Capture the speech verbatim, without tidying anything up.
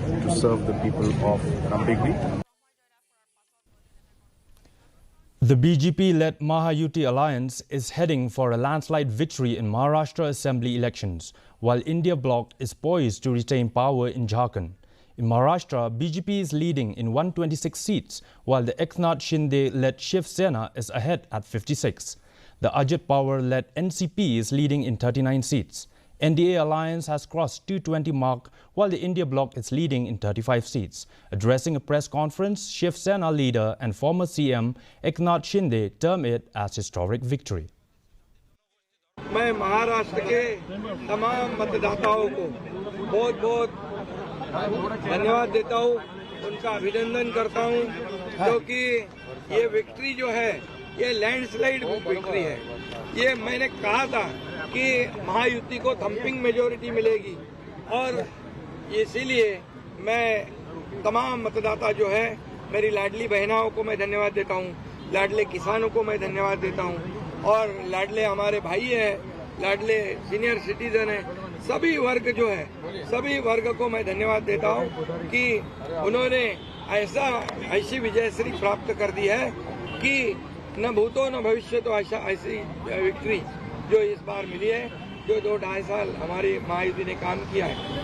to serve the people of Rambegli. The B J P-led Mahayuti Alliance is heading for a landslide victory in Maharashtra Assembly elections, while India bloc is poised to retain power in Jharkhand. In Maharashtra, B J P is leading in one twenty-six seats, while the Eknath Shinde-led Shiv Sena is ahead at fifty-six. The Ajit Pawar-led N C P is leading in thirty-nine seats. N D A alliance has crossed two twenty mark, while the India bloc is leading in thirty-five seats. Addressing a press conference, Shiv Sena leader and former C M Eknath Shinde termed it as historic victory. मैं महाराष्ट्र के तमाम मतदाताओं को बहुत बहुत धन्यवाद देता हूँ, उनका अभिनंदन करता हूँ, क्योंकि ये विक्ट्री जो है, ये लैंडस्लाइड विक्ट्री है। ये मैंने कहा था कि महायुति को थंपिंग मेजोरिटी मिलेगी, और इसीलिए मैं तमाम मतदाता जो है, मेरी लाडली बहनाओं को मैं धन्यवाद देता हूँ, लाडले किसानों को मैं धन्यवाद देता हूँ, और लाडले हमारे भाई हैं, लाडले सीनियर सिटीजन हैं, सभी वर्ग जो है, सभी वर्ग को मैं धन्यवाद देता हूँ कि उन्होंने ऐसा ऐसी विजयश्री प्राप्त कर दी है कि न भूतो न भविष्य तो ऐसा ऐसी विक्ट्री जो इस बार मिली है, जो दो ढाई साल हमारी महायुति ने काम किया है।